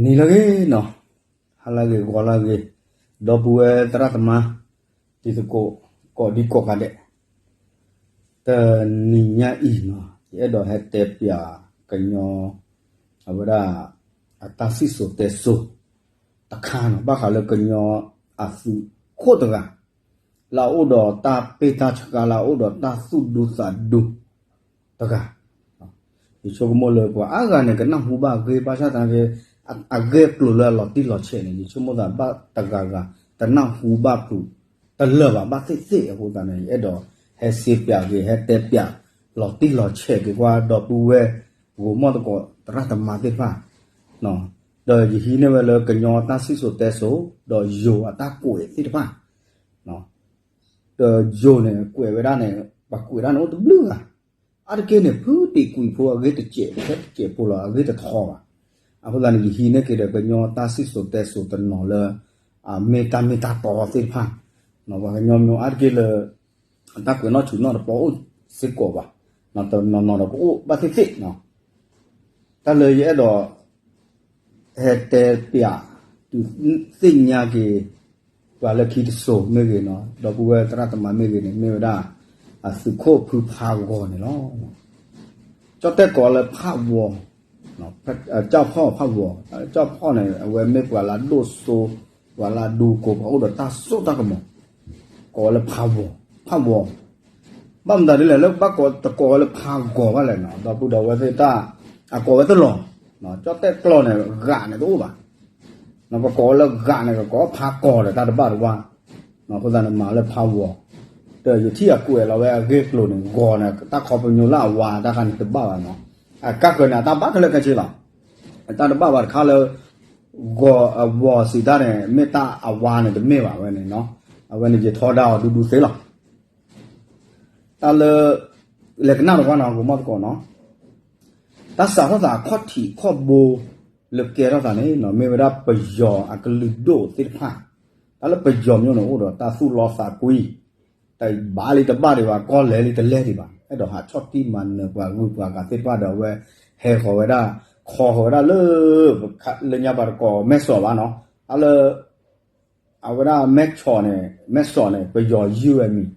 နံၤလၢအဂ့ၤနီၤ, ဟါလၢအဂ့ၤ ဂီၤလၢအဂ့ၤ, ဒီပုၢ်ဝဲၢ်သရၣ်သမါ, တံၤသကိး, ကိးဒံကိးဂၤဒဲး, တနံၤညါအံၤနီၤ ယအဲၣ်ဒိးဟဲတဲပၠးကညီ အဝဲဒၣ် အတၢ်စံၣ်စိၤတဲစိၤတခါနီၤ, ဘၣ်ဃးလၢကညီအသုးခိၣ်တဂၤ လၢအအိၣ်ဒီးတၢ်ပ့ၢ်တၢ်ဆှါ လၢအအိၣ်ဒီးတၢ်သူၣ်ဒူသးဒူတဂၤ, ယဆိကမိၣ်လၢပှၤအါဂၤန့ၣ် ကနၢ်ဟူဘၣ်အဂ့ၢ် ဘၣ်ဆၣ်သနာ်က့ အဂ့ၢ်အကျိၤလၢအလီၤတံၢ်လီၤဆဲးန့ၣ် ယဆိကမိၣ်သးဘၣ်တဂၤဂၤ တနၢ်ဟူဘၣ်ဖုးတလၢာ်ဘၣ် ဘၣ်သ့ၣ်သ့ၣ်အဃိသတးန့ၣ် ယအဲၣ်ဒိးဟဲစံးပၠးက့ၤ ဟဲတဲပၠးလီၤတံၢ်လီၤဆဲးက့ၤကွၢ် ဒီပုၢ်ဝဲၢ် ဂိၤမီၢ်သကိး သရၣ်သမါသ့ၣ်တဖၣ်, ဒီးယဟံးန့ၢ်ဝဲလၢကညီတၢ်စံၣ်စိၤတဲစိၤ ဒီးယိၤအတၢ်ကွဲးသ့ၣ်တဖၣ်, ဒီးယိၤန့ၣ် ကွဲးဝဲဒၣ်န့ၣ် ပှၤကွဲးဒၣ်န့ၣ်အိၣ်တဘျုးဂၤ, အါတက့ၢ်န့ၣ် ဖုတံာ်ကွံာ်ဖိအဂ့ၢ်တစဲး တစဲးဖိလီၤ အဂ့ၢ်တထီဘၣ်. အဃိသတးန့ၣ် ယဟံးန့ၢ်က့ၤဒီးကညီတၢ်စံၣ်စိၤတဲစိၤတနီၤလၢ မ့ၢ်တၢ်မ့ၢ်တၢ်တီသ့ၣ်တဖၣ်, ပှၤကညီမ့ၢ်အါတက့ၢ်လၢ အတၢ်ကွဲးနီၣ်ဆူၣ်နီၣ်တပီအိၣ်စ့ၢ်ကီးဘၣ်, တနီၤနီၤဒီးကအိၣ်ဘၣ်သ့ၣ်သ့ၣ်နီၤ. တၢ်လၢယအဲၣ်ဒိး ဟဲတဲပၠး တုၤသ့ၣ်ညါက့ၤ ပှၤလၢခံတစိၤမ့ၢ်ဂ့ၤနီၤ ဒီပုၢ်ဝဲၢ်သရၣ်သမါမ့ၢ်ဂ့ၤန့ၣ် မ့ၢ်ဝဲဒၣ် အသုးခိၣ်ဖုဖးဂီၤန့ၣ်လီၤ. ကၠီၣ်တဲၣ်ကိးလၢဖးဝီၤ, ကၠီၣ်ဖီၣ်ဖးဝီၤ, ကၠီၣ်ဖီၣ်န့ၣ် အဝဲမ့ၢ်ပှၤလၢအဒိၣ်စိ ပှၤလၢအဒူကိး ပှၤအိၣ်ဒီးတၢ်စိတၢ်ကမီၤ, ကိးဝဲလၢဖးဝီၤ, ဖးဝီၤ ဘၣ်မတၤဒ်လဲၣ်လၢဘၣ်ကိးတကိးဝဲလၢဖးဂီၤဘၣ်လဲၣ်နီၤ ဒီပုၢ်ဒီဝဲၢ်သ့ၣ်တၢ်, အကိးဝဲတလီၤ, ကၠီၣ်တဲၣ်ကျီန့ၣ် ဂးန့ၣ်တအိၣ်ဘၣ်, ပကိးဝဲလၢဂးန့ၣ် ကကိးဖးကီၤဒီးတၢ်တဘၣ်တဝါ, အဃိသတးန့ၣ် မၤလၢဖးဝီၤ, ဒီးယထံၣ်အကွဲးလီၤဝဲအဂ့ၢ်ကျိၤန့ၣ် ဂီၤန့ၣ် တၢ်ခီပညီလၢအဝါတၢ်ခါန့ၣ်တဘၣ်ဘၣ်နီၤ, အကါဃၢၤန့ၣ် အတၢ်ဘၣ်ခဲလၢာ်ခဲဆ့လီၤ, အတၢ်တဘၣ်ဘၣ်တခါလၢ ဂီၤအဝီၤစံးတၢ်န့ၣ် မ့ၢ်တၢ်အဝါန့ၣ်တမ့ၢ်ဘၣ်ဝဲန့ၣ်နီၤ, အဝဲန့ၣ်ယထီဒါအီၤဒူဒူသ့လီၤ. တၢ်လၢ လဲၤကနၣ်တကွၢ်နီၤ ဂိၤမီၢ်သကိးနီၤ, တၢ်စးထီၣ်သးအခီၣ်ထံးခီၣ်ဘိ လၢကဲထီၣ်သးန့ၣ်နီၤ မ့ၢ်ဝဲဒၣ်ပယီၤအကလုာ်ဒိၣ်သ့ၣ်တဖၣ်, တၢ်လၢပယီၤမ့ၢ်န့ၣ် အိၣ်ဒီးတၢ်သူၣ်လီသးကွံ, တဘၣ်လံတဘၣ်ဒံးဘၣ် ကီၢ်လဲၤလံတလဲၤဒံးဘၣ် အဲၣ်ဒိးဟးဆီၣ်တံၢ်မၤနၢၤပှၤဂုၤပှၤဂၤသ့ၣ်တဖၣ်ဒီး အဝဲဟဲဃီၤဝဲဒၣ် ခီဃီၤဝဲဒၣ်လၢ လၢညါပှၤတကိးမဲၢ်စီၤဘၣ်နီၤ, တၢ်လၢ အဝဲဒၣ်မဲၢ်ဆီးန့ၣ် မဲၢ်စီၤန့ၣ် ပယီၤယုၢ်ဝဲမံၤ,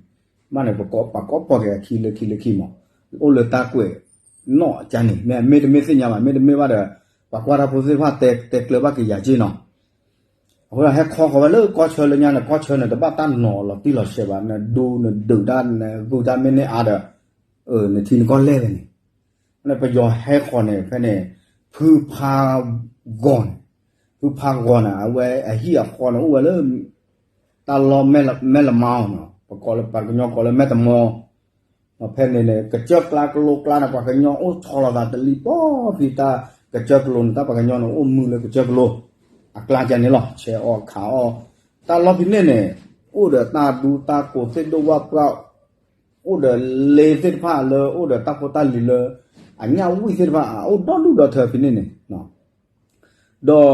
မ့ၢ်န့ၣ် ပကိးပာ်ကီပီၢ်က့ၤအခံလၢခံလၢခံမး, အိၣ်လၢတၢ်ကွဲးနီၣ်ကါန့ၣ် မ့ၢ်မ့ၢ်တမ့ၢ်သ့ၣ်ညါဘၣ် မ့ၢ်တမ့ၢ်ဘၣ်ဒီး ပှၤကွၢ်တၢ်ဖိသ့ၣ်တဖၣ်တဲကျၢၤဘၣ်က့ၤယၤက့နီၤ, အဃိဒီးဟဲခီဃီၤဝဲလၢကီၢ်ဆၢလၢညါန့ၣ် ကီၢ်ဆၢန့ၣ် တဘၣ်တၢ်နီၤလီၤတံၢ်လီၤဆဲးဘၣ် နဒူနဒုးတၢ် နဂုာ်တၢ်မ့ၢ်န့ၢ်အါဒီး နထံနကီၢ်လဲၢ်ဝဲန့ၣ် ပယီၤဟဲဃီၤန့ၣ် ဖဲန့ၣ် ဖုဖးဂီၤန့ၣ်, ဖုဖးဂီၤန့ၣ် အဝဲအဟံၣ်အဃီန့ၣ် အိၣ်ဝဲလၢ တၢ်လီၢ်မဲၢ်လမါနီၤ, ပကိးလၢပှၤကညီကိးလၢမဲၢ်တမီၤ, ဖဲန့ၣ်န့ၣ် ကစၢၢ်ကျါကလိကျါန့ၣ် ပှၤကညီအိၣ်ဆီလီၤသးတလံၤပီၢ်ဖံးတၢ်ကစၢၢ်ကလိန့ၣ် တၢ်ပှၤကညီန့ၣ် အိၣ်မုာ်လၢကစၢၢ်ကလိ အကျါကန့ၣ်လီၤ ဆဲးအီၣ်ခးအီၣ်, တၢ်လီၢ်ဖဲန့ၣ်န့ၣ် အိၣ်ဒီးတၢ်ဒူတၢ်ကိးသ့ၣ်ဒိၣ်ဝၣ်ပှၢ် အိၣ်ဒီးလ့သ့ၣ်တဖၣ်လၢ အိၣ်ဒီးတၢ်ဖိတၢ်လံၤလၢ အညၣ်ဝံၣ်သ့ၣ်တဖၣ် အအိၣ်ဒီဒူၣ်ဒီထၢဖဲန့ၣ်န့ၣ်, ဒီး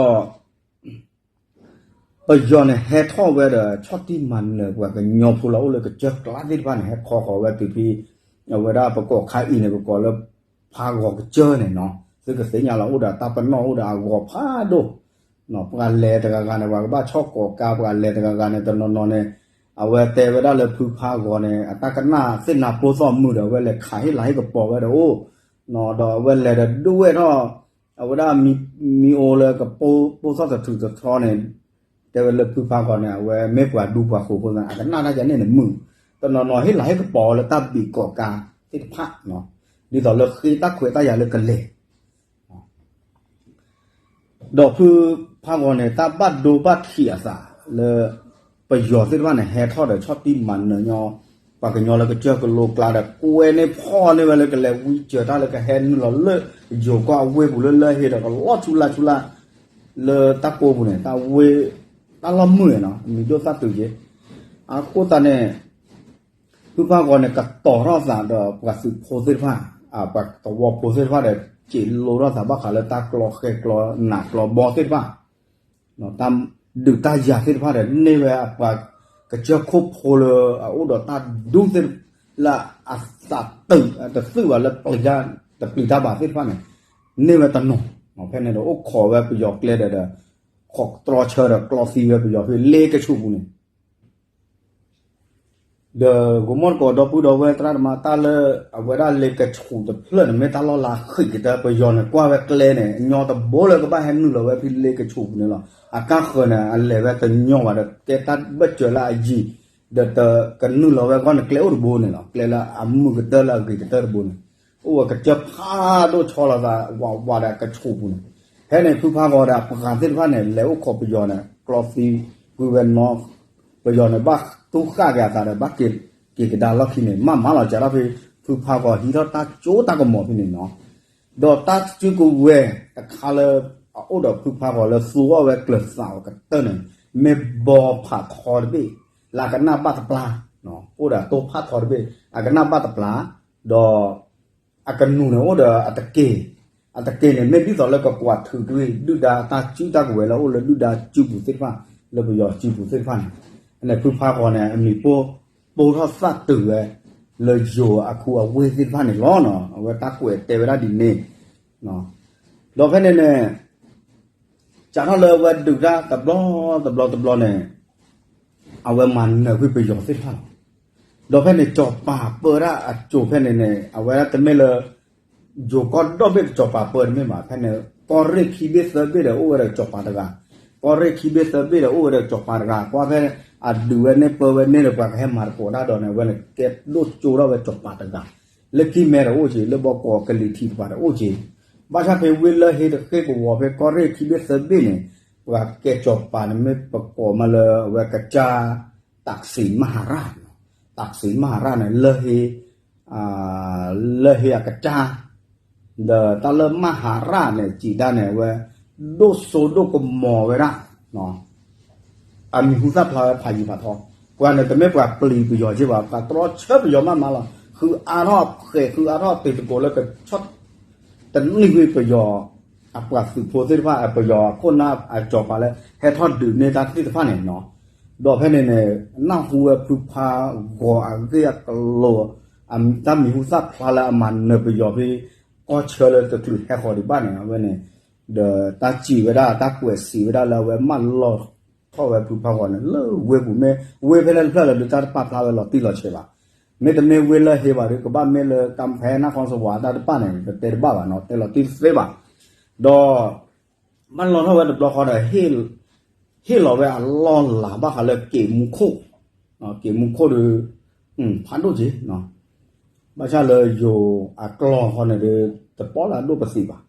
ပယီၤန့ၣ် ဟဲထီၣ်ဝဲဒီး ဆီၣ်တံၢ်မၤနၢၤပှၤကညီဖိလၢအိၣ်လၢကစၢၢ်ကျါသ့ၣ်တဖၣ်န့ၣ် ဟဲခီဃီၤဝဲတုၤဖဲ အဝဲဒၣ်ပကိးခါအံၤန့ၣ် ပကိးလၢ ဖးဂီၤကစၢၢ်န့ၣ်နီၤ, သုကသ့ၣ်ညါလီၤ အိၣ်ဒီးတၢ်ပနီၣ် အိၣ်ဒီးအဂီၤဖးဒိၣ်, ပှၤလဲၤတဂၤဂၤန့ၣ် ပှၤကဘၣ်ဆီၣ်ကိးကါ ပှၤလဲၤတဂၤဂၤန့ၣ် တနီၤနီၤန့ၣ် အဝဲတဲဝဲဒၣ်လၢဖုဖးဂီၤန့ၣ် အတၢ်ကနၣ်သ့ၣ်နၤပိၢ်သီၣ်မုၢ်ဒီး အဝဲလဲၤခးဟ့ၣ်လၤဟ့ၣ်ကပီၤဝဲဒီးအိၣ်, ဒီးအဝဲလဲၤဒီးဒွဲၣ်ထီၣ် အဝဲဒၣ် မံအိၣ်လၢကပိၢ်သီၣ်တထူၣ်တထီန့ၣ် တဲဝဲလၢဖုဖးဂီၤန့ၣ် အဝဲမ့ၢ်ပှၤဒူပှၤဃိၤအဃိသတး အကနၣ်တၢ်ကန့ၣ်န့ၣ်မုာ်, တနီၤနီၤဟ့ၣ်လၤဟ့ၣ်ကပီၤလၢတၢ်ဘံးကိးကါသ့ၣ်တဖၣ်, ဒ်သိးလၢဃ့တၢ်ခွဲးတၢ်ယာ်လၢကလဲၤ ဒီးဖုဖးဂီၤန့ၣ် တၢ်ဘၣ်ဒိဘၣ်ထံးအသးလၢ ပယီၤသ့ၣ်တဖၣ်န့ၣ် ဟဲထီၣ်ဒီးဆီၣ်တံၢ်မၤနၢၤညီ ပှၤကညီလၢကစၢၢ်ကလိကျါဒီး ကွဲန့ၢ်ဖီၣ်န့ၢ်ဝဲလၢကလဲၤဝံစၢၤတၢ်လၢကဟဲနုာ်လီၤလၢယိၤကီၢ်အဝ့ၢ်ပူၤလၢလၢဟ့ဒီးကလီၤဆူလၢ်ဆူလၢ် လၢတၢ်ကိးပူၤန့ၣ် တၢ်ဝ့ၢ် တၢ်လီၢ်မုာ်နီၤ မံၤဒိၣ်သၣ်တုၤက့ၤ, အဃိသတးန့ၣ် ဖုဖးဂီၤန့ၣ် ကတီၤထီၣ်သးဒီးပှၤသုးဖိသ့ၣ်တဖၣ်, ပှၤသဝီဖိသ့ၣ်တဖၣ်ဒီး စံးလိထီၣ်သးဘၣ်ဃးလၢတၢ်ကျီဃဲကျီနးကျီဘီသ့ၣ်တဖၣ်, တၢ်ဒုးတၢ်ယၤသ့ၣ်တဖၣ်ဒီး န့ၢ်ဝဲအပှၤကစၢၢ်ခိၣ်ဖိလၢအအိၣ်ဒီးတၢ်ဒူသ့ၣ် လၢအသးတုာ်တသုၣ်ဘၣ်လၢ တပျံၤတၢ်ဘၣ်သ့ၣ်တဖၣ်န့ၣ် န့ၢ်ဝဲတနီၤ ဖဲန့ၣ်ဒီးအိၣ်ခိးဝဲပယီၤကျဲဒီး ဒီး ခိးတြီဆၢဒီးကျီသံဝဲပယီၤဖဲလ့ကဆူးပူၤန့ၣ် ဒီးဂိၤမီၢ်တကိးဒီပုၢ်ဒီဝဲၢ်သရၣ်သမါ တၢ်လၢအဝဲဒၣ်လ့ကဆူးတဖျၢၣ်န့ၣ် မ့ၢ်တၢ်လီၢ်လၢအဃံးကတၢၢ် ပယီၤန့ၣ် ကွၢ်ဝဲကျဲန့ၣ် ညီတဘိလၢကဘၣ်ဟဲနုာ်လီၤဝဲဖဲလ့ကဆူးပူၤန့ၣ်လီၤ. အကါဃၢၤန့ၣ် အလဲၤဝဲတညီဘၣ်ဒီး ကဲတၢ်ဘၢၣ်စၢၤလၢအယံၤ ဒီးတကနုာ်လီၤဝဲအဂီၢ်န့ၣ် ကျဲအိၣ်တဘိန့ၣ်လီၤ. ကျဲလၢအမုာ်ကတၢၢ်လၢအဂ့ၤကတၢၢ်တဘိန့ၣ် အိၣ်ဝဲကစၢၢ်ဖးဒိၣ်ဆီလီၤသး ဝးဝးဒီးကဆူးပူၤန့ၣ် ဖဲန့ၣ်ဖုဖးဂီၤဒီးအပှၤသ့ၣ်တဖၣ်န့ၣ် လဲၤအိၣ်ခိးပယီၤန့ၣ် ကျီသံကွံာ်ဝဲနီၤ ပယီၤန့ၣ် ဘၣ်တူၢ်ဃာ်က့ၤအသးဒီး ဘၣ်က့ၤက့ၤကဒါလီၢ်ခံန့ၣ် မးမးလီၤစးထီၣ်ဖဲ ဖုဖးဂီၤဟံးထီၣ်တၢ်စိတၢ်ကမီၤဖဲန့ၣ်နီၤ. ဒီးတၢ်စုကဝဲၤတခါလၢ အအိၣ်ဒီးဖုဖးဂီၤလၢသူအီၣ်ဝဲကျၢၤသးအီၤကတၢၢ်န့ၣ် မ့ၢ်ဘီဖးထီတဘ့ၣ် လၢအကနၣ်ဘၣ်တပျၢ် အိၣ်ဒီးအတိၢ်ဖးထီတဘ့ၣ် အကနၣ်ဘၣ်တပျၢ် ဒီး အကနူၤန့ၣ်အိၣ်ဒီးအတက့ၢ်, အတက့ၢ်န့ၣ် မ့ၢ်ဒ်သိးလၢကကွၢ်ထုးကွံာ် ဒုၣ်ဒါတၢ်စုတၢ်ကဝဲၤလၢအအိၣ်လၢဒုၣ်ဒါစုပူၤသ့ၣ်တဖၣ် လၢပယီၤစုပူၤသ့ၣ်တဖၣ်န့ၣ်, အန့ၣ်ဖုဖးဂီၤန့ၣ် အမံၤပိၢ်ပိၢ်ထီၣ်သၣ်တုၤဝဲ လၢယိၤအခူအဝ့ၢ်သ့ၣ်တဖၣ်န့ၣ်လီၤ. အဝဲတၢ်ကွဲးတဲဝဲဒၣ်ဒ်န့ၣ်, ဒီးဖဲန့ၣ်န့ၣ် စးထီၣ်လၢအဝဲဒုးတၢ်တဘျီတဘျီတဘျီန့ၣ် အဝဲမၤနၢၤကွံာ်ပယီၤသ့ၣ်တဖၣ်လီၤ. ဒီးဖဲန့ၣ် ကၠီၤပၤပၢဒၣ်အစိၤဖဲန့ၣ်န့ၣ် အဝဲဒၣ်တမ့ၢ်လၢ ယိၤကီၢ်ဒီဘ့ၣ်ကၠီၤပၤပၢတမ့ၢ်ဘၣ်. ဖဲန့ၣ် ကီၢ်ရ့ၣ်ခံဘ့ၣ်သၢဘ့ၣ်ဒီးအိၣ်ဝဲဒီးကၠီၤပၤတဂၤ, ကီၢ်ရ့ၣ်ခံဘ့ၣ်သၢဘ့ၣ်ဒီးအိၣ်ဝဲဒီးကၠီၤပၤတဂၤ, ကွၢ်ဖဲအဒုးဝဲန့ၣ်ပၢဝဲန့ၣ်ဒီး ပှၤကဟဲမၤသကိးတၢ်ဒီးန့ၣ် အဝဲန့ၣ်ကဲဒိၣ်ကၠိထီၣ်ဝဲကၠီၤပၤတဂၤ လၢခံမဲာ်တအိၣ်က့ၤ လၢဘီကီးကလံၤထံးတပၤတအိၣ်က့ၤ, ဘၣ်ဆၣ်ဖဲဝ့ၢ်လၢဟ့တဃ့ကဝီၤဖဲကီၢ်ရ့ၣ်ခံဘ့ၣ်သၢဘ့ၣ်န့ၣ် ပှၤကဲကၠီၤပၤန့ၣ်မ့ၢ်ပကိးမးလၢအဝဲကစၢ် တၢ်စံးမၤဟၤရၣ်, တၢ်စံးမၤဟၤရၣ်န့ၣ် လၢဟ့ လၢဟ့အကစၢ် ဒီးတၢ်လၢမၤဟၤရၣ်န့ၣ် စံးဒၣ်န့ၣ် အဝဲ ဒိၣ်စိဒိၣ်ကမီၤဝဲဒၣ် အမံၤဟူသၣ်ဖျါဝဲဖးယံၤဖးထီ, ပှၤန့ၣ်တမ့ၢ်ပှၤပျံၤပယီၤက့ဘၣ်, ပှၤတြီဆၢပယီၤမးမးလီၤ. ဃုအါထီၣ်အဖှဲး ဃုအါထီၣ်တ့ၢ်တကိးလၢကဆီၣ် တနံၣ်ဝံၤပယီၤ အပှၤသုးဖိသ့ၣ်တဖၣ် ပယီၤခိၣ်နၢ်အကၠီၤပၤလၢ ဟဲထီၣ်ဒုးန့ၢ်တၢ်သ့ၣ်တဖၣ်န့ၣ်နီၤ, ဒီးဖဲန့ၣ်န့ၣ် နၢ်ဟူဝဲဖုဖးဂီၤအဂ့ၢ်အကျိၤ တၢ်မံၤဟူသၣ်ဖျါလၢအမၤနၢၤပယီၤဖဲ ကီၢ်ဆၢလၢတချုးဟဲဃီၤဒံးဘၣ်န့ၣ် အဝဲန့ၣ် ဒီးတၢ်စံးဝဲဒၣ် တၢ်ကွဲးစံးဝဲဒၣ်လၢအဝဲမၢလီၤထီၣ်ဝဲဖုဖးဂီၤန့ၣ် လၢဝ့ၢ်ပူၤ မ့ၢ်ဝ့ၢ်ဖဲလဲၣ်တဖျၢၣ်လၢဒုးတၢ်တပာ်ဖျါဝဲလီၤတံၢ်လီၤဆဲးဘၣ်, မ့တမ့ၢ်ဝ့ၢ်လၢဟ့ဘၣ်ဒီး ကဘၣ်မ့ၢ်လၢကၣ်ဖဲနၢ်ခီစဝးတၢ်တပာ်န့ၣ် ပတဲတဘၣ်ဘၣ်နီၤ တဲလီၤတံၢ်တသ့ဘၣ်, ဒီး မၢလီၤထီၣ်ဝဲတဘျီဃီဒီး ဟ့ၣ်လီၤဝဲအလီၢ်လၤဘၣ်ဃးလၢက့ၤမူခိၣ်, က့ၤမူခိၣ်ဒီး ဖးဒိၣ်က့ၤ ဘၣ်ဆၣ်လၢယိၤအကျီၢ်ဃီန့ၣ်ဒီး တပီၣ်လၢအဒိၣ်ပသံးဘၣ်,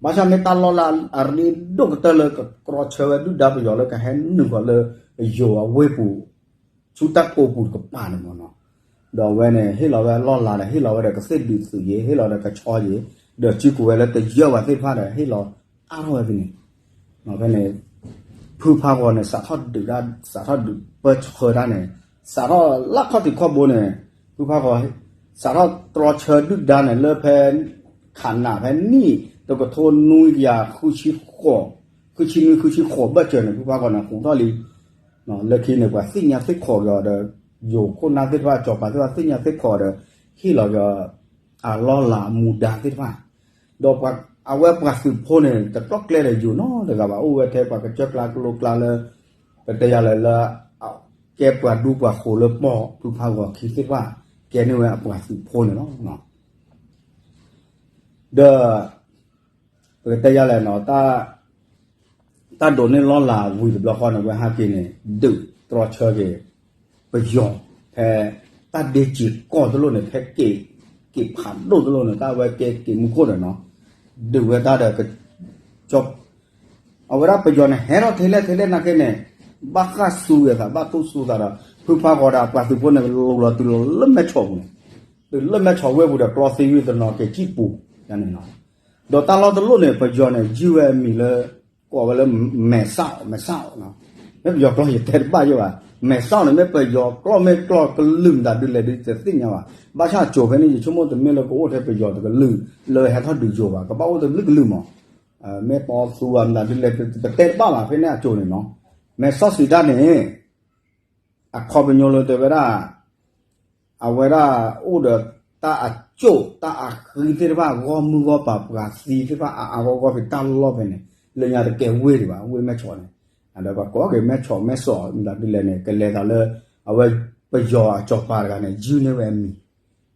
ဘၣ်ဆၣ်မ့ၢ်တၢ်လီၢ်လၢအရ့ဒိၣ်ကတၢၢ်လၢကတြီဆၢဝဲဒုၣ်ဒါပယီၤလၢကဟဲနုာ်ဃီၤလၢယိၤအဝ့ၢ်ပူၤ ဆူတၢ်ကိးပူၤတကပၤန့ၣ်မ့ၢ်နီၤ, ဒီးအဝဲန့ၣ် ဟ့ၣ်လီၤဝဲအလီၢ်လၤဒီး ဟ့ၣ်လီၤဝဲဒီးကသ့ၣ်ဒုးသုးယ့ၤ ဟ့ၣ်လီၤဒီးကဆီယ့ၤ ဒီးစုကဝဲၤလၢတယၢၢ်ဘၣ်သ့ၣ်တဖၣ်ဒီး ဟ့ၣ်လီၤအါထီၣ်ဝဲဖဲန့ၣ်, ဖဲန့ၣ် ဖုဖးဂီၤန့ၣ် စးထီၣ်ဒုးတၢ် စးထီၣ်ဒုးပၢဆှၢတၢ်န့ၣ် စးထီၣ်လၢခီၣ်ထံးခီၣ်ဘိန့ၣ် ဖုဖးဂီၤ စးထီၣ်တြီဆၢဒုၣ်ဒါန့ၣ် လၢဖဲ ခးနး ဖဲနံၣ် တကထိနွံကယၤ ဃုဆံဃိး ဃုဆံနွံ ဃုဆံဃိးဘၢၣ်စၢၤန့ၣ် ဖုဖးဂီၤန့ၣ် ဟူးထီၣ်လံ လၢခံန့ၣ် ပှၤသ့ၣ်ညါသ့ၣ်ခိးက့ၤအီၤဒီး ယိၤခိၣ်နၢ်သ့ၣ်တဖၣ် ကၠီၤပၤသ့ၣ်တဖၣ်သ့ၣ်ညါသ့ၣ်ခိးဒီး ဟ့ၣ်လီၤက့ၤ အလီၢ်လၤအမူဒါသ့ၣ်တဖၣ်, ဒီးအဝဲပှၤသုးဖိန့ၣ် တတီၢ်ကျဲဒီးယိၤနီတဂၤဘၣ် အိၣ်ဝဲထဲပှၤကစၢၢ်ကျါကလိကျါလၢ ပတဲယၤလဲၣ်လၢ ကဲပှၤဒူပှၤဃိၤလၢပီၢ်ဖုဖးဂီၤခံသ့ၣ်တဖၣ် ကဲန့ၢ်ဝဲအပှၤသုးဖိန့ၣ်လီၤ. ဒီး ပကတဲယၤလဲၣ်နီၤ တၢ်ဒိးန့ၢ်လီၢ်လၤဝံၤတဘျီဃီန့ၣ် ဝဲဟဲက့ၤန့ၣ် ဒုးတြီဆၢက့ၤ ပယီၤ ဖဲ တၢ်ဒ့စံာ်ကီၢ်တလိၣ်န့ၣ် ဖဲက့ၤဖးဒိၣ်တလိၣ်န့ၣ် တၢ်ဝဲကဲက့ၤမူခိၣ်ဒီးနီၤ ဒုးဝဲတၢ်ဒီး အဝဲဒၣ်ပယီၤန့ၣ် ဟဲထီၣ်ထဲလဲၣ်ထဲလဲၣ်နာ်က့န့ၣ် ဘၣ်ဃၣ်စူၤဝဲသး ဘၣ်တူၢ်စူၤသးဒီး ဖုဖးဂီၤဒီးပှၤသုးဖိန့ၣ် လူၤလီၤတုၤလီၤလၢမဲၢ်ဆီးပူၤန့ၣ် တုၤလၢမဲၢ်ဆီးဝ့ၢ်ပူၤဒီး ကျီသံဝံၤတနီၤက့ၤကံၣ်ပူၤန့ၣ်လီၤ. ဒီးတၢ်လီၢ်တလိၣ်န့ၣ် ပယီၤန့ၣ် ယုၢ်ဝဲအမံၤလၢ ကိးဝဲလၢ မဲာ်ဆၣ် မဲာ်ဆၣ် မ့ၢ်ပယီၤကျိာ်ယတဲတဘၣ်ယဲဘၣ် မဲာ်ဆၣ်န့ၣ် မ့ၢ်ပယီၤကျိာ်မ့ၢ်ကျိာ်ကလုာ်မတၤဒ်လဲၣ်ဒ်တသ့ၣ်ညါဘၣ် ဘၣ်ဆၣ်အစိၤဖဲန့ၣ် ယဆိကမိၣ်တမ့ၢ်လၢကအိၣ်ထဲပယီၤတကလုာ် လၢဟဲထီၣ်ဒုးယိၤဘၣ် ကဘၣ်အိၣ်တဘျုးကလုာ်မး မ့ၢ်ပီသူဝဲမတၤဒ်လဲၣ် ပတဲတဘၣ်ဘၣ် ဖဲန့ၣ်အစိၤန့ၣ်နီၤ မဲာ်ဆၣ်စံးတၢ်န့ၣ် အခီပညီလၢတဲဝဲဒၣ် အဝဲဒၣ်အိၣ်ဒီးတၢ် ကၠိၣ်တၢ်အဃံသ့ၣ်တဖၣ် ဂီၢ်မုၢ်ဂီၢ်ပၤ ပှၤသံသ့ၣ်တဖၣ် အါအါဂီၢ်ဂီၢ်ဖဲတၢ်လီၢ်ဖဲန့ၣ် လၢညါတကဲဝ့ၢ်ဒံးဘၣ် ဝ့ၢ်မဲၢ်ဆီးန့ၣ်, ဒီးပှၤကိးက့ၤမဲၢ်ဆီးမဲၢ်ဆီး မတၤဒ်လဲၣ်န့ၣ် ကလဲၤသးလၢ အဝဲပယီၤအစီၤပၤတဂၤန့ၣ် ယုၢ်န့ၢ်ဝဲအမံၤ,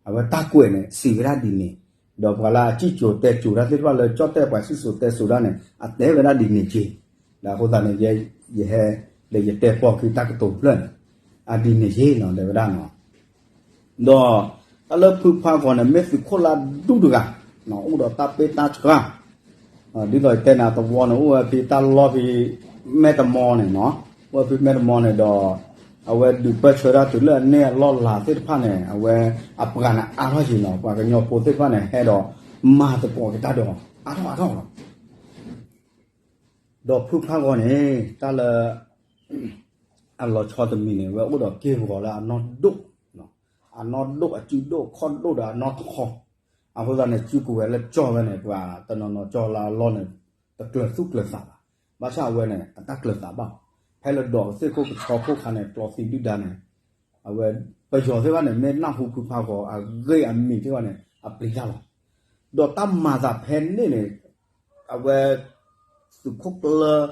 အဝဲတၢ်ကွဲးန့ၣ် စံးဝဲဒၣ်ဒ်န့ၣ်, ဒီးပှၤလၢအစံၣ်စိၤတဲစိၤတၢ်သ့ၣ်တဖၣ်လၢ ကၠီၣ်တဲၣ်ပှၤစံၣ်စိၤတဲစိၤတၢ်န့ၣ် အတဲဝဲဒၣ်ဒ်န့ၣ်က့ၤ, ဒီးအဃိသတးန့ၣ် ယဟဲ ဒီးယတဲပိာ်က့ၤတၢ်ကတိၤဖျၢၣ်န့ၣ် အဒ်န့ၣ်က့ၤနီၤ တဲဝဲဒၣ်နီၤ. ဒီးတၢ်လၢဖုဖါဂီၤန့ၣ် မ့ၢ်သုးခိၣ်လၢဒူၣ်တဂၤ, အိၣ်ဒီးတၢ်ပ့ၢ်တၢ်ဆှါ, ဒ်သိးယတဲန့ၣ် အသဝီန့ၣ် အိၣ်ဝဲဖဲတၢ်လီၢ်ဖဲ မဲၢ်တမီန့ၣ်နီၤ, အိၣ်ဝဲဖဲမဲၢ်တမီန့ၣ်ဒီး အဝဲဒုးပၢၢ်ဆၢတၢ်တုၤလၢအနဲၣ်အလီၢ်လၤသ့ၣ်တဖၣ်န့ၣ် အဝဲအပှၤန့ၣ်အါထီၣ်က့ၤနီၤ, ပှၤကညီဖိသ့ၣ်တဖၣ်န့ၣ် ဟဲဒီးမၤသကိးက့ၤတၢ်ဒီးအါထီၣ်အါထီၣ်လီၤ. ဒီးဖုဖါဂီၤန့ၣ် တၢ်လၢ အလီၤဆီတမံၤန့ၣ် အဝဲအိၣ်ဒီးက့ၢ်ဂီၤလၢအနီၢ်ဒိၣ်, အနီၢ်ဒိၣ်အစုဒိၣ်ခီၣ်ဒိၣ်ဒီးအနီၢ်ထီ, အဃိသတးန့ၣ် စုကဝဲၤလၢကၠီဝဲန့ၣ် ပှၤတနီၤနီၤကၠီလၢအလီၢ်န့ၣ် တကျၢၤသူၣ်ကျၢၤသးဘၣ်, ဘၣ်ဆၣ်အဝဲန့ၣ် အတၢ်ကျၢၤသးဘၣ်, ဖဲလၢဒိးသ့ၣ်ခိၣ်ကဆီခိၣ်ခါန့ၣ် ကျီသံဒုၣ်ဒါန့ၣ်, အဝဲ ပယီၤသ့ၣ်တဖၣ်န့ၣ် မ့ၢ်နၢ်ဟူဖုဖါဂီၤအဂ့ၢ်အမံၤသ့ၣ်တဖၣ်န့ၣ် အပျံၤတၢ်လီၤ. ဒီးတၢ်မၤသးဖဲန့ၣ်န့ၣ် အဝဲ သုးခိၣ်ကျၢၢ်,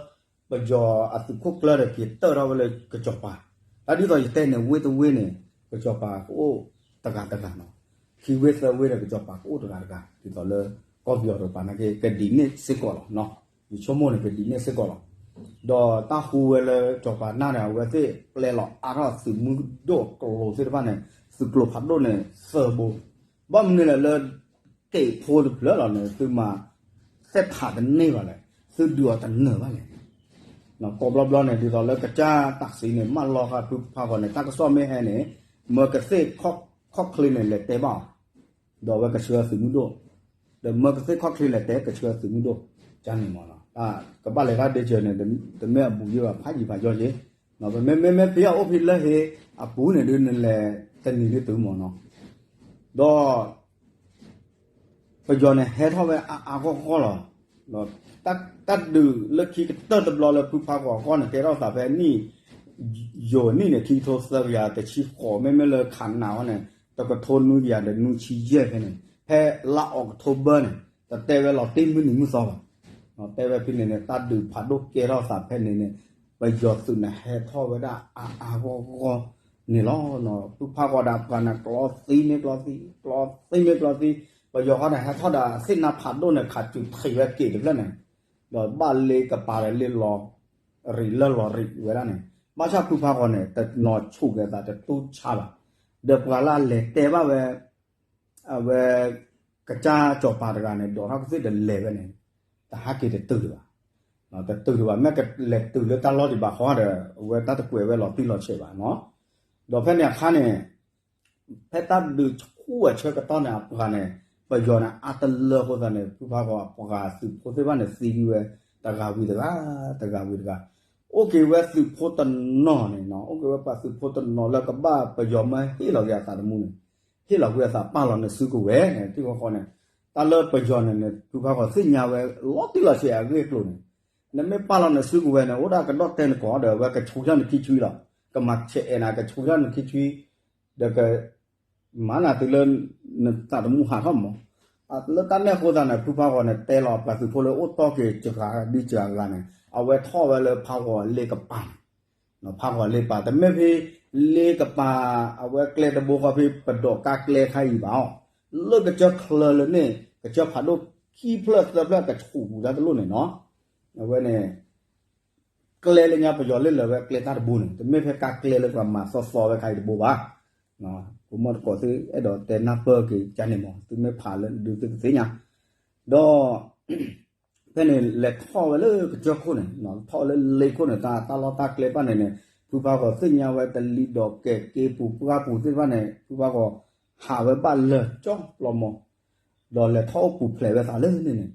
ပယီၤအသုးခိၣ်ကျၢၢ်ဒီးက့ၤတၢၢ်ထီၣ်ဝဲလၢကစီၤပၤ, တၢ်ဒ်သိးယတဲန့ၣ် ဝ့ၢ်တဝ့ၢ်န့ၣ် ကစီၤပၤကအိၣ်တဂၤတဂၤနီၤ, ခံဝ့ၢ်သၢဝ့ၢ်ဒီးကစီၤပၤကအိၣ်တဂၤတဂၤ ဒ်သိးလၢ ကီၢ်ပယီၤတကပၤနာ်က့ ကဒံးန့ၢ်စ့ၢ်ကီးလီၤ. ယဆိကမိၣ်န့ၣ် ကဒံးန့ၢ်စ့ၢ်ကီးလီၤ. ဒီးတၢ်ဟူဝဲလၢစီၤပၤနၢ်န့ၣ် အဝဲသ့ၣ်ပျဲလီၤအါထီၣ်သုးမုၢ်ဒိၣ်ကျိၤသ့ၣ်တဖၣ်န့ၣ် သုးကျိၤဖးဒိၣ်န့ၣ် သၢဘိ, ဘၣ်မနုၤလဲၣ်လၢ က့ၤဖိတဖျၢၣ်လီၤန့ၣ် သုမၤသ့ၣ်ဖးတန့ၢ်ဘၣ်လဲၣ်, သုဒုးအီၤတနၢၤဘၣ်လဲၣ်. ကိးဘျီဘျီန့ၣ် ဒ်သိးလၢကစၢ်တၢ်စံးန့ၣ် မၢလီၤဃာ်ဖုဖါဂီၤန့ၣ် တၢ်ကစီၣ်မ့ၢ်ဟဲန့ၣ် မၢကသ့ၣ်ခီၣ်ချ့န့ၣ် လဲၤတဲဘၣ်အီၤ, ဒီးအဝဲကဆှၢသုးမုၢ်ဒိၣ်, ဒီးမၢကသ့ၣ်ခီၣ်ချ့လဲၤတဲ ကဆှၢသုးမုၢ်ဒိၣ်, ကန့ၣ်မ့ၢ်လီၤ. ကဘၣ်လဲၤတၢ်ဒ့စၢၤန့ၣ် တမ့ၢ်အဘူးယိၣ်ဘၣ် ဖးယံၤဖးယီၤက့ၤ, မ့မ့ၢ်ဖဲအအိၣ်ဖဲလၢဟ့အပူၤန့ၣ်ဒုး နလဲၤတနံၤဒုးတုၤမ့ၢ်နီၤ, ဒီး ပယီၤန့ၣ်ဟဲထီၣ်ဝဲအါအါဂီၢ်ဂီၢ်လီၤ. တၢ်ဒုးလၢခံကတၢၢ်တဘျီလၢဖုဖါဂီၤအဂီၢ်န့ၣ် ကဲထီၣ်သးဖဲနံၣ် ယိၤနံၣ်န့ၣ် ခံကထိသၢကယၤတဆံဃိး မ့မ့ၢ်လၢခးနးဝဲန့ၣ် တကထိနွံကယၤဒီးနွံဆံယဲၢ်ဖဲန့ၣ် ဖဲလါအီးကထိဘၢၣ်န့ၣ် တတဲဝဲလီၤတ့ၢ်မုၢ်နံၤမုၢ်သီဘၣ်. တဲဝဲဖဲန့ၣ်န့ၣ် တၢ်ဒုးဖးဒိၣ်ကဲထီၣ်သးဖဲန့ၣ်န့ၣ် ပယီၤသုးန့ၣ်ဟဲထီၣ်ဝဲဒၣ်အါအါဂီၢ်ဂီၢ်န့ၣ်လီၤ. ဖုဖါဂီၤဒီးပှၤန့ၣ် ကျီသံမ့ၢ်ကျီသံ, ကျီသံမ့ၢ်ကျီသံ, ပယီၤဃီန့ၣ် ဟဲထီၣ်ဒီးသ့ၣ်နါဖးဒိၣ်န့ၣ် ခးစူၤထံးဝဲက့ၤတဖျၢၣ်န့ၣ်, ဒီးဘၣ်လ့ကပၤဒီးလ့လီၤရံးလၢလီၤရံးဝဲဒၣ်န့ၣ်, ဘၣ်ဆၣ်ဖုဖါဂီၤန့ၣ် တနီၤဆူၣ်က့ၤသးတတူၢ်ဆါဘၣ်. ဒီးပှၤလၢအလဲၤတဲဘၣ်ဝဲ အဝဲ ကစၢ်စီၤပၤတဂၤန့ၣ် ဒိးထီၣ်ကသ့ၣ်ဒီးလဲၤဝဲန့ၣ် တဟးက့ၤတတုၤဒံးဘၣ်, တတုၤဒံးဘၣ်. မ့ၢ်ကလဲၤတုၤလၢတၢ်လီၢ်ဒံးဘၣ်ဃီဒီး အဝဲတၢ်တကွဲးဝဲလီၤတံၢ်လီၤဆဲးဘၣ်နီၤ. ဒီးဖဲန့ၣ်အခါန့ၣ် ဖဲတၢ်ဒုးဆူၣ်အဆၢကတီၢ်န့ၣ် အပှၤန့ၣ် ပယီၤန့ၣ် အါတလၢအဃိသတးန့ၣ် ဖုဖါဂီၤအပှၤသုးဖိသ့ၣ်တဖၣ်န့ၣ် သံကွံာ်ဝဲ တဂၤဝံၤတဂၤ, တဂၤဝံၤတဂၤ, အိၣ်က့ၤဝဲသုးဖိတနီၤန့ၣ်နီၤ, အိၣ်က့ၤဝဲပှၤသုးဖိတနီၤလၢကဘၣ်ပယီၤမၢဟ့ၣ်လီၤက့ၤအသးသမူန့ၣ် ဟ့ၣ်လီၤကွံာ်အသးပာ်လီၤနစုကဝဲၤန့ၣ် ထံၣ်ဃီဃီန့ၣ်, တၢ်လၢပယီၤန့ၣ်န့ၣ် ဖုဖါဂီၤသ့ၣ်ညါဝဲလီၤတံၢ်လီၤဆဲးအဂ့ၢ်အကျိၤန့ၣ်, နမ့ၢ်ပာ်လီၤနစုကဝဲၤန့ၣ် အိၣ်ဒၣ်ကဒီၣ်တဲနကိးဒီး အဝဲကဆူၣ်ထီၣ်နခံဆွံလီၤ, ကမၤဆဲးအဲၣ်နၤ ကဆူၣ်ထီၣ်နခံဆွံ, ဒီးက မၤနၤတုၤလၢ နသးသမူဟးထီၣ်မး, လၢတၢ်န့ၣ်အဃိသတးန့ၣ် ဖုဖါဂီၤန့ၣ် တဲလီၤပှၤသုးဖိလၢအိၣ်တီၢ်က့ၤစှၤဒုစှၤဂၤန့ၣ် အဝဲထီၣ်ဝဲလၢဖါဂီၤလ့ကပၤန့ၣ်, ဖါဂီၤလ့ပၤ တမ့ၢ်ဖဲ လ့ကပၤ အဝဲကျဲတဘိဃီဖဲ ပဒိးကါကျဲခါအံၤဘၣ်အီၤ, လၢကစၢၢ်ချၢလၢန့ၣ် ကစၢၢ်ဖးဒိၣ်ခံဖျၢၣ်သၢဖျၢၣ်ကဆူးပူၤတၢ်တလိၣ်န့ၣ်နီၤ, အဝဲန့ၣ် ကျဲလၢညါပယီၤလ့လၢာ်ဝဲကျဲတၢ်တဘိန့ၣ် တမ့ၢ်ဖဲကါကျဲလၢပှၤမၤသီသီဝဲခါအံၤတဘိဘၣ်. ပမီၢ်တကိးသုအဲၣ်ဒိးတဲနၢ်ပၢၢ်က့ၤကန့ၣ်မး သုမ့ၢ်ဖးလၢဒုးသုကသ့ၣ်ညါ, ဒီး ဖဲန့ၣ်လဲၤထီၣ်ဝဲလၢကစၢၢ်ခိၣ်န့ၣ် ထီၣ်လၢလ့ခိၣ်န့ၣ် တၢ်လီၢ်တၢ်ကျဲဘၣ်န့ၣ်န့ၣ် ဖုဖါဂီၤသ့ၣ်ညါဝဲတလံၤဒီးကဲက့ၤပူၤပှၢ်ပူၤသ့ၣ်တဖၣ်န့ၣ် ဖုဖါဂီၤ ဟးဝဲဘၣ်လၢာ်ကၠီပျီမီၤ ဒီးလဲၤထီၣ်အိၣ်ပူၤဖျဲးဝဲသးလၢန့ၣ်န့ၣ်,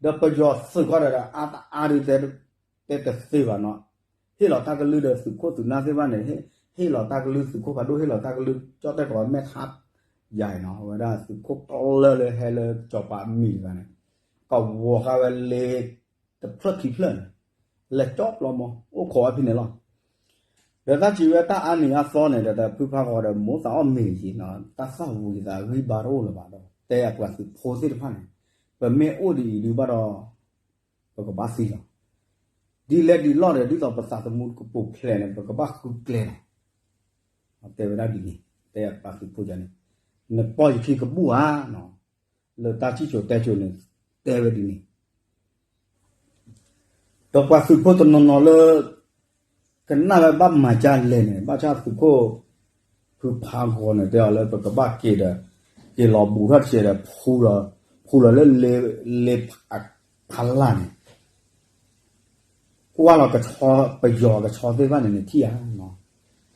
ဒီးပယီၤသုးခီဒီးအါတအါဒုး တဲတသ့ဘၣ်နီၤ, ဟ့ၣ်လီၤတၢ်ကလုၢ်ဒီးသုးခိၣ်သုးနၢ်သ့ၣ်တဖၣ်န့ၣ် ဟ့ၣ်လီၤတၢ်ကလုၢ်သုးခိၣ်ဖးဒိၣ် ဟ့ၣ်လီၤတၢ်ကလုၢ်ကၠီၣ်တဲၣ်ကီးမဲၣ်ခါယၤအံၤနီၤ, အဝဲဒၣ်သုးခိၣ်ကျၢၢ်လၢဟဲလၢစီၤပၤအမံၤတဂၤန့ၣ် ကဝီၤဃာ်ဝဲလ့ တဖျၢၣ်ခံဖျၢၣ်န့ၣ် လဲၤကၠီပျီမီၤ အိၣ်ခိးဝဲဖဲန့ၣ်လီၤ. ဒီးတၢ်စံးဝဲတၢ်အါနံၤအါသီန့ၣ် ဒီးဖုဖါဂီၤဒီးမိၢ်သးအီၣ်မ့ၤယံၤနီၤ, တၢ်သၣ်ဝံၤသးဂံၢ်ဘါတအိၣ်လၢၤဘၣ်ဒီး တဲအပှၤသုးဖိသ့ၣ်တဖၣ်န့ၣ်, ပမ့ၢ်အိၣ်ဒ်အံၤဒုးဘၣ်ဒီး ပကဘၣ်သံလီၤ. ဒ်လဲၣ်ဒ်လဲၣ်ဒီး ဒ်သိးပသးသမူကပူၤဖျဲးန့ၣ် ပကဘၣ်ဃုကျဲလီၤ. တဲဝဲဒၣ်ဒ်န့ၣ်, တဲအပှၤသုးဖိန့ၣ်, နပိာ်ယခံကဘူၣ်ဧါ, လၢတၢ်စံၣ်စိၤတဲစိၤန့ၣ် တဲဝဲဒ်န့ၣ် ဒီးပှၤသုးဖိတနီၤနီၤလၢ ကနၣ်ဝဲဘၣ်မၤဒ်လဲၣ်န့ၣ် ဘၣ်ဆၣ်သုးခိၣ် ဖုဖးဂီၤန့ၣ် တဲအီၤလၢပကဘၣ်က့ၤဒီး က့ၤလီၤဘူးထီၣ်တစဲးဒီး ဖူလီၤလၢ လ့ဖးလၢ်န့ၣ် ကွၢ်လီၤကဆီ ပယီၤကဆီသ့ၣ်တဖၣ်န့ၣ် နထံၣ်ဧါ,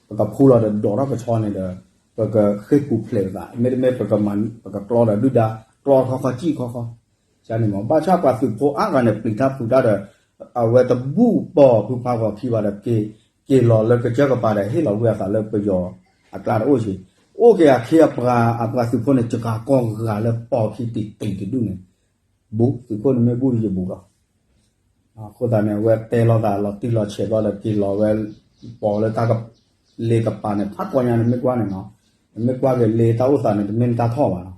ပကဖူလီၤဒီးဒိးထီၣ်ကဆီန့ၣ်ဒီး ပကဃ့ၢ်ပူၤဖျဲးပသး, မ့တမ့ၢ်ပကမၤ ပကကျီဒီးဒုၣ်ဒါ ကျီခီခီစံၣ်ခီခီ, န့ၣ်မ့ၢ် ဘၣ်ဆၣ်ပှၤသုးဖိအါဂၤန့ၣ် ပျံၤတၢ်ဖုးတၢ်ဒီး အဝဲတဘူၣ်ပိာ်ဖုဖးဂီၤခံဘၣ်ဒီး က့ၤ က့ၤလီၤလၢကစၢၢ်ကပၤဒီး ဟ့ၣ်လီၤဝံအသးလၢပယီၤအကျါတအိၣ်ဆံး, အိၣ်က့ၤအခံအပှၤ အပှၤသုးဖိန့ၣ် စှၤကိးဂၤလၢပိာ်ခံတံၤတံၤတဒူၣ်န့ၣ် ဘူး သုးခိၣ်န့ၣ်မ့ၢ်ဘူးဒီးယဘူးလီၤ. အဃိသတးန့ၣ် အဝဲတဲလိာ်သးလီၤတံၢ်လီၤဆဲးဘျီဒီး က့ၤလီၤဝဲ ပိာ်လၢတၢ်က လ့ကပၤန့ၣ် ဖးကိးညါန့ၣ် မ့ၢ်ကွၢ်န့ၣ်နီၤ, နမ့ၢ်ကွၢ်က့ၤလ့တၢ်အိၣ်သးန့ၣ် တမ့ၢ်နတၢ်ထီၣ်ဘၣ်နီၤ,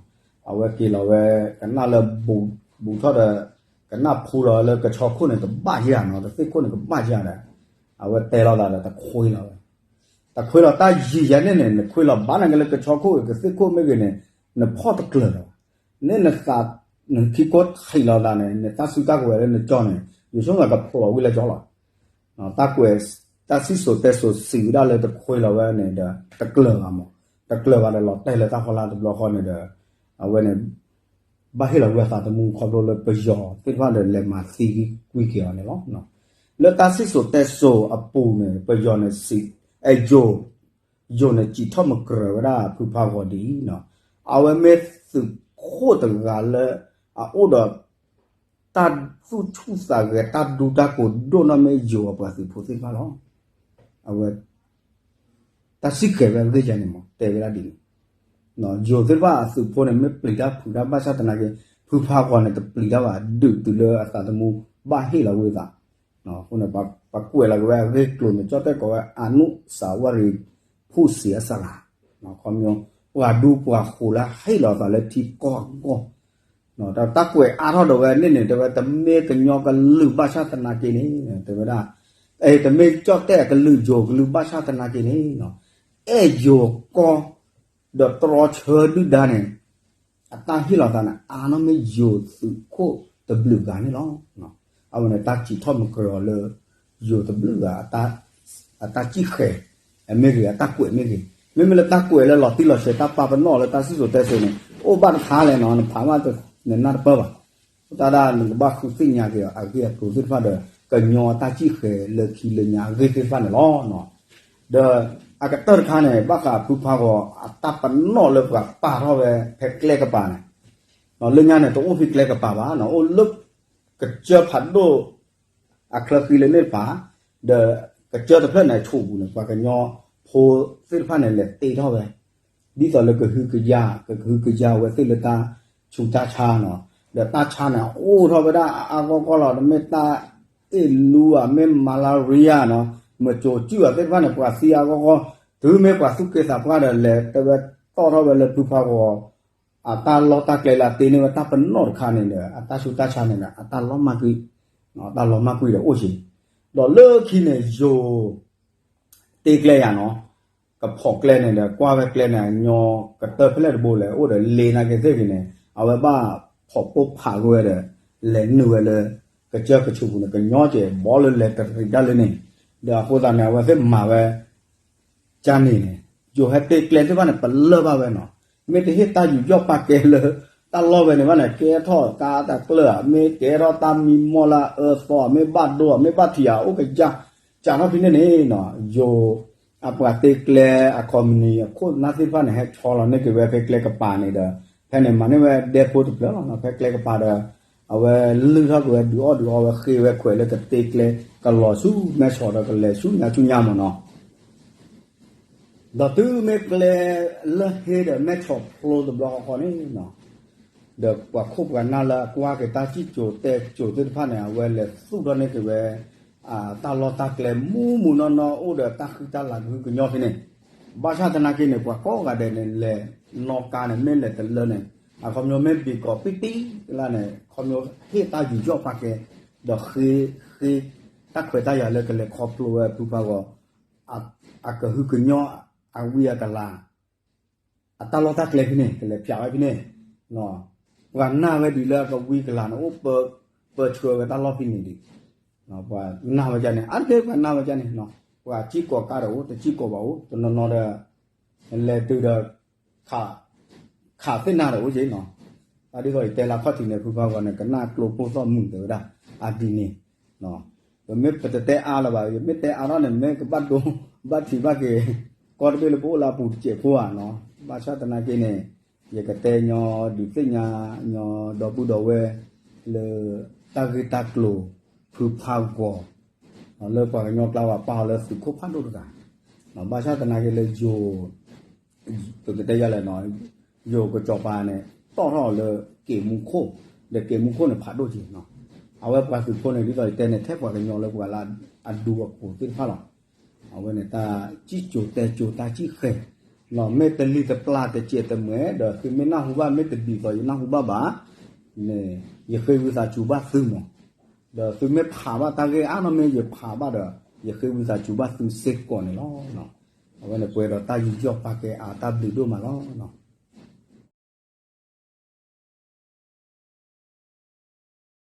အဝဲက့ၤလီၤဝဲ ကနၣ်လၢ ဘူးထီၣ်ဒီး ကနၣ်ဖူလီၤလၢကဆီခိၣ်န့ၣ် ကဘၣ်ယၤနီၤ, ကသ့ၣ်ခိၣ်န့ၣ် ကဘၣ်ယၤဒီး အဝဲတဲလိာ်သးဒီး တခွ့လီၤဝဲ တခွ့လီၤ တၢ်ယံာ်ယၤန့ၣ်န့ၣ် နခွ့လီၤဘၣ်န့ၣ်က့ၤလၢကဆီခိၣ် ကသ့ၣ်ခိၣ်မ့ၢ်ဂ့ၤန့ၣ် နဖီၣ်တကျၢၤလီၤဘၣ်, န့ၣ်နသး နခံကိးထံးလီၤသးန့ၣ် နတၢ်စုတၢ်ကဝဲၤလၢနကၠီန့ၣ် ယဆိကမိၣ်ကဖျိးဝံၤလၢကၠီလီၤ. တၢ်ကွဲး တၢ်စံၣ်စိၤတဲစိၤစံးဝဲဒၣ်လၢတခွ့လီၤဝဲန့ၣ်ဒီး တကျၢၤဘၣ်မး, တကျၢၤဘၣ်ဒီးလီၤတဲာ်လၢတၢ်ဖီလာ်တဘျီဃီန့ၣ်ဒီး အဝဲန့ၣ် ဘၣ်ဟ့ၣ်လီၤဝံအသးသမူခီဖျိလၢပယီၤသ့ၣ်တဖၣ်ဒီးလဲၤမၤသံကွံာ်က့ၤအီၤန့ၣ်လီၤ. လၢတၢ်စံၣ်စိၤတဲစိၤအပူၤန့ၣ် ပယီၤန့ၣ်စံး အဲ ယိၤ ယိၤန့ၣ်စံးထီၣ်မကြၢးဝဲဒၣ်ဖုဖးဂီၤဒ်အံၤနီၤ, အဝဲမ့ၢ်သုးခိၣ်တဂၤလၢ အအိၣ်ဒီး တၢ်သူၣ်ဆူၣ်သးဂဲၤ တၢ်ဒူတၢ်ကိၤဒိၣ်နီၢ်မ့ၢ်ယိၤအပှၤသုးဖိသ့ၣ်တဖၣ်လီၤ. အဝဲ တၢ်စံၣ်ဃဲၤဝဲအဂ့ၢ်ယၤန့ၣ်မး တဲဝဲဒၣ်ဒ်န့ၣ် ယိၤသ့ၣ်တဖၣ်အသုးဖိန့ၣ် မ့ၢ်ပျံၤတၢ်ဖုးတၢ်ဘၣ်ဆၣ်သနာ်က့ ဖုဖးဂီၤန့ၣ် တပျံၤတၢ်ဘၣ် ဒုးတုၤလၢအသးသမူဘၣ်ဟ့ၣ်လီၤဝံအသး, အဃိန့ၣ် ပှၤကွဲးလီၤက့ၤဝဲအဂ့ၢ်ကျိၤန့ၣ် ကၠီၣ်တဲၣ်ကိးဝဲ အနုစၢဝရံၤ ဖုစံအစရၤ ခီ ပှၤဒူပှၤဃိၤလၢဟ့ၣ်လီၤအသးလၢထံကီၢ်အဂီၢ် တၢ်ကွဲးအါထီၣ်ဒီးဝဲန့ၣ်န့ၣ် တဲဝဲတမ့ၢ်ကညီကလုာ်ဘၣ်ဆၣ်သနာ်က့န့ၣ် တဲဝဲဒၣ်, တမ့ၢ်ကၠီၣ်တဲၣ်အကလုာ်ယိၤကလုာ်ဘၣ်ဆၣ်သနာ်က့န့ၣ် အဲၣ်ယိၤကီၢ် ဒီးတြီဆၢဒုၣ်ဒါန့ၣ် အတၢ်ဟ့ၣ်လီၤသးန့ၣ် အါနီၢ်မ့ၢ်ယိၤသုးခိၣ်တဘျုးဂၤန့ၣ်လီၤ. အဝဲန့ၣ်တၢ်စံးထီၣ်မကြၢးအီၤလၢ ယိၤတဘျုးဂၤ အတၢ်စံၣ်ဃဲၤ မ့ၢ်ဂ့ၤ အတၢ်ကွဲးမ့ၢ်ဂ့ၤ မ့မ့ၢ်လၢတၢ်ကွဲးလၢလီၤတံၢ်လီၤဆဲး တၢ်ပာ်ပနီၣ်လၢတၢ်စံၣ်စိၤတဲစိၤန့ၣ် အိၣ်ဘၣ်တခါလဲၣ်နီၤ နဖးမး နနၢ်တပၢၢ်ဘၣ်. တၢ်ဒၣ်နကဘၣ်ဃုသ့ၣ်ညါက့ၤအဂ့ၢ်အကျိၤသ့ၣ်တဖၣ်ဒီး ကညီအတၢ်စံၣ်ဃဲၤလၢခံလၢညါအဂ့ၢ်သ့ၣ်တဖၣ်န့ၣ်လီၤ. ဒီးအကတၢၢ်တခါန့ၣ် ဘၣ်ဃးဖုဖးဂီၤအတၢ်ပနီၣ်လၢပှၤပာ်ထီၣ်ဝဲဖဲကျဲကပၤန့ၣ် လၢညါန့ၣ် တအိၣ်ဖဲကျဲကပၤဘၣ်နီၤ အိၣ်လၢ ကစၢၢ်ဖးဒိၣ် အချၢဃံလၢန့ၣ်တဖၣ် ဒီးကစၢၢ်တဖျၢၣ်န့ၣ် အဆိးပူၤန့ၣ် ပှၤကညီဖိသ့ၣ်တဖၣ်န့ၣ် လဲၤတ့ထီၣ်ဝဲ ဒ်သိးလၢကဟုကယာ် ကကဟုကယာ်ဝဲသ့ၣ်လၢတၢ်ဆူးတၢ်ဆါနီၤ ဒီးတၢ်ဆါန့ၣ် အိၣ်ထီၣ်ဝဲဒၣ်အါအါဂီၢ်ဂီၢ်လီၤ တမ့ၢ်တၢ်အ့ၣ်လူဧါ မ့ၢ် malaria နီၤ မကိၤစုၣ်ဧါသ့ၣ်တဖၣ်န့ၣ် ပှၤသံအါဂီၢ်ဂီၢ် တုၤမ့ၢ်ပှၤသူၣ်က့သးပှၢ်ဒီး လဲၤတဲဝဲတီၣ်ထီၣ်ဝဲလၢဖုဖးဂီၤ အတၢ်လီၢ်တၢ်ကျဲလၢအတ့န့ၢ်ဝဲတၢ်ပနီၣ်တခါန့ၣ်ဒီး အတၢ်ဆူးတၢ်ဆါန့ၣ်ဒီး အတၢ်လီၤမၢ်ကွံာ် တၢ်လီၤမၢ်ကွံာ်ဒီးအိၣ်ဆံး ဒီးလၢခံန့ၣ်ယိၤ တ့ကျဲယၤနီၤ ကဖီၣ်ကျဲန့ၣ်ဒီး ကွၢ်ဝဲကျဲန့ၣ် အညီကတၢၢ်ဖဲလဲၣ်တဘိလဲၣ်အိၣ်ဒီးလ့နာ်က့ၤသ့ၣ်ဂ့ၤန့ၣ် အဝဲဘၣ်ဖီၣ်ပိၢ်ဖးကွံာ်ဝဲဒီး လဲၤနုာ်ဝဲလၢ ကစၢၢ်ကဆူးပူၤန့ၣ် ကညီကဲၤဘီလၢလဲၤတရံးတၢ်လၢန့ၣ် ဒီးအဃိသတးန့ၣ် အဝဲသ့ၣ်မၤဝဲ ကန့ၣ်န့ၣ် ယိၤဟဲတ့ကျဲသ့ၣ်တဖၣ်န့ၣ် ပလၢၢ်ဘၣ်ဝဲနီၤ မ့ၢ်တဟ့ၣ်တၢ်ယူးယီၣ်ပာ်ကဲလၢ တၢ်လီၢ်ဝဲန့ၣ်ဘၣ်န့ၣ် ကဲထီၣ်ကါတၢ်ကျၢၢ်ဧါ မ့ၢ်ကဲထီၣ်တၢ်မံမီၢ်လၢအအၢသီ မ့ၢ်ဘၣ်ဒိဧါ မ့ၢ်ဘၣ်ထံးဧါ အိၣ်ကယၢ် ကးထီၣ်ဖဲန့ၣ်န့ၣ်နီၤ ယိၤ အပှၤတ့ကျဲအ company အခိၣ်နၢ်သ့ၣ်တဖၣ်န့ၣ် ဟဲဆီလီၤန့ၢ်က့ၤဝဲဖဲကျဲကပၤန့ၣ်ဒီး ဖဲန့ၣ်မၤန့ၢ်ဝဲဒဲဖိတဖျၢၣ်လီၤနီၤ ဖဲကျဲကပၤဒီး အဝဲလုၢ်ထီၣ်က့ၤဝဲဒုးအီၣ်ဒုးအီဝဲဃ့ဝဲခွဲးလၢကတ့ကျဲ ကလီၤဆူမဲဆီးဒီးကလဲၤဆူညါဆူညါမ့ၢ်နီၤ ဒီးတုၤမ့ၢ်ကျဲလၢဟ့ဒီးမဲၢ်ဆီးဖျိတဘျီဃီဃီန့ၣ်နီၤ ဒီးပှၤခိၣ်ပှၤနၢ်လၢအကွၢ်က့ၤတၢ်စံၣ်စိၤတဲစိၤသ့ၣ်တဖၣ်န့ၣ် အဝဲလဲၤသူၣ်ထီၣ်န့ၢ်က့ၤဝဲ တၢ်လီၢ်တၢ်ကျဲမူးမူးနီၢ်နီၢ် အိၣ်ဒီးတၢ်ဃံတၢ်လၤကဟုကညီၤဖဲန့ၣ် ဘၣ်ဆၣ်သနာ်က့န့ၣ် ပှၤကိးဂၤဒဲးန့ၣ် လဲၤနီၣ်ကါန့ၣ် မ့ၢ်လဲၤတလၢန့ၣ် အခီပညီမ့ၢ်ဘ့ၣ်ကီးပံပံလၢ်န့ၣ် ခီပညီဟ့ၣ်တၢ်ယူးယီၣ်ပာ်ကဲ ဒီးဃ့ ဃ့ တၢ်ခွဲးတၢ်ယာ်လၢကလဲၤခီဖျိဝဲဖုဖးဂီၤ အကဟုကညီၢ် အဝံအကလၤ အတၢ်လီၢ်တၢ်ကျဲဖဲန့ၣ် ကလဲၤဖျိဝဲဖဲန့ၣ် ပှၤနာ်ဝဲဒ်လၢအကဝံကလၤန့ၣ် အိၣ်ပၢ ပၢဆှၢဝဲတၢ်လီၢ်ဖဲန့ၣ်ဒံး ပှၤနာ်ဝဲဒ်န့ၣ် အါတက့ၢ်ပှၤနာ်ဝဲဒ်န့ၣ် ပှၤစံၣ်ကိးကါဒီးအိၣ် တစံၣ်ကိးဘၣ်အိၣ် တနီၤနီၤဒီး လဲၤတုၤဒီး ခးသ့ၣ်နါဒီးအိၣ်က့နီၤ ဒ်သိးယတဲလၢခီၣ်ထံးန့ၣ် ဖုဖးဂီၤန့ၣ် ကနၣ်ကျိဖိသီၣ်မုာ်တဲဝဲဒၣ် အဒ်န့ၣ် ပမ့ၢ်ပတတဲအါလၢၤဘၣ် ယမ့ၢ်တဲအါထီၣ်န့ၣ် မ့ၢ်ကဘၣ်ဒိ ဘၣ်ထံးဘၣ်က့ၤ ကီၢ်တဘ့ၣ်လၢပအိၣ်လၢအပူၤတစဲးဖိဧါနီၤ ဘၣ်ဆၣ်သနာ်က့န့ၣ် ယကတဲညီဒုးသ့ၣ်ညါညီဒီပုၢ်ဒီဝဲၢ် လၢ တၢ်ဂ့ၢ်တၢ်ကျိၤ ဖုဖးဂီၤ လၢပှၤကညီကျါဝဲပာ်အီၤလၢသုးခိၣ်ဖးဒိၣ်တဂၤ ဘၣ်ဆၣ်သနာ်က့လၢယိၤ ပကတဲယလဲၣ်နီၤ ယိၤကစီၤပၤန့ၣ် တီၣ်ထီၣ်အီၤလၢက့ၤမူခိၣ် ဒီးက့ၤမူခိၣ်န့ၣ်ဖးဒိၣ်က့ၤနီၤ အဝဲပှၤသုးဖိန့ၣ် ဒ်သိးယတဲန့ၣ် ထဲပှၤကညီလၢပှၤလၢအဒူအကိၤသ့ၣ်တဖၣ်လီၤ အဝဲန့ၣ်တၢ်စံၣ်စိၤတဲစိၤတၢ်စံၣ်ဃဲၤ မ့ၢ်တလံၤတပျၢ်တစဲးတမှဲၤ ဒီးသုမ့ၢ်နၢ်ဟူဘၣ်မ့ၢ်တဘံၤသိးယနၢ်ဟူဘၣ်ဘၣ် န့ၣ် ယဃ့ဝံသးစူၤဘၣ်သုမး ဒီးသုမ့ၢ်ဖးဘၣ်တၢ်ဂ့ၢ်အါနီၢ်မ့ၢ်ယဖးဘၣ်ဒီး ယဃ့ဝံသးစူၤဘၣ်သုစ့ၢ်ကီးန့ၣ်လီၤ. အဝဲန့ၣ်ပှဲၤဒီးတၢ်ယူးယီၣ်ပာ်ကဲအါတၢ်ဘျုးဒိၣ်မးလီၤ.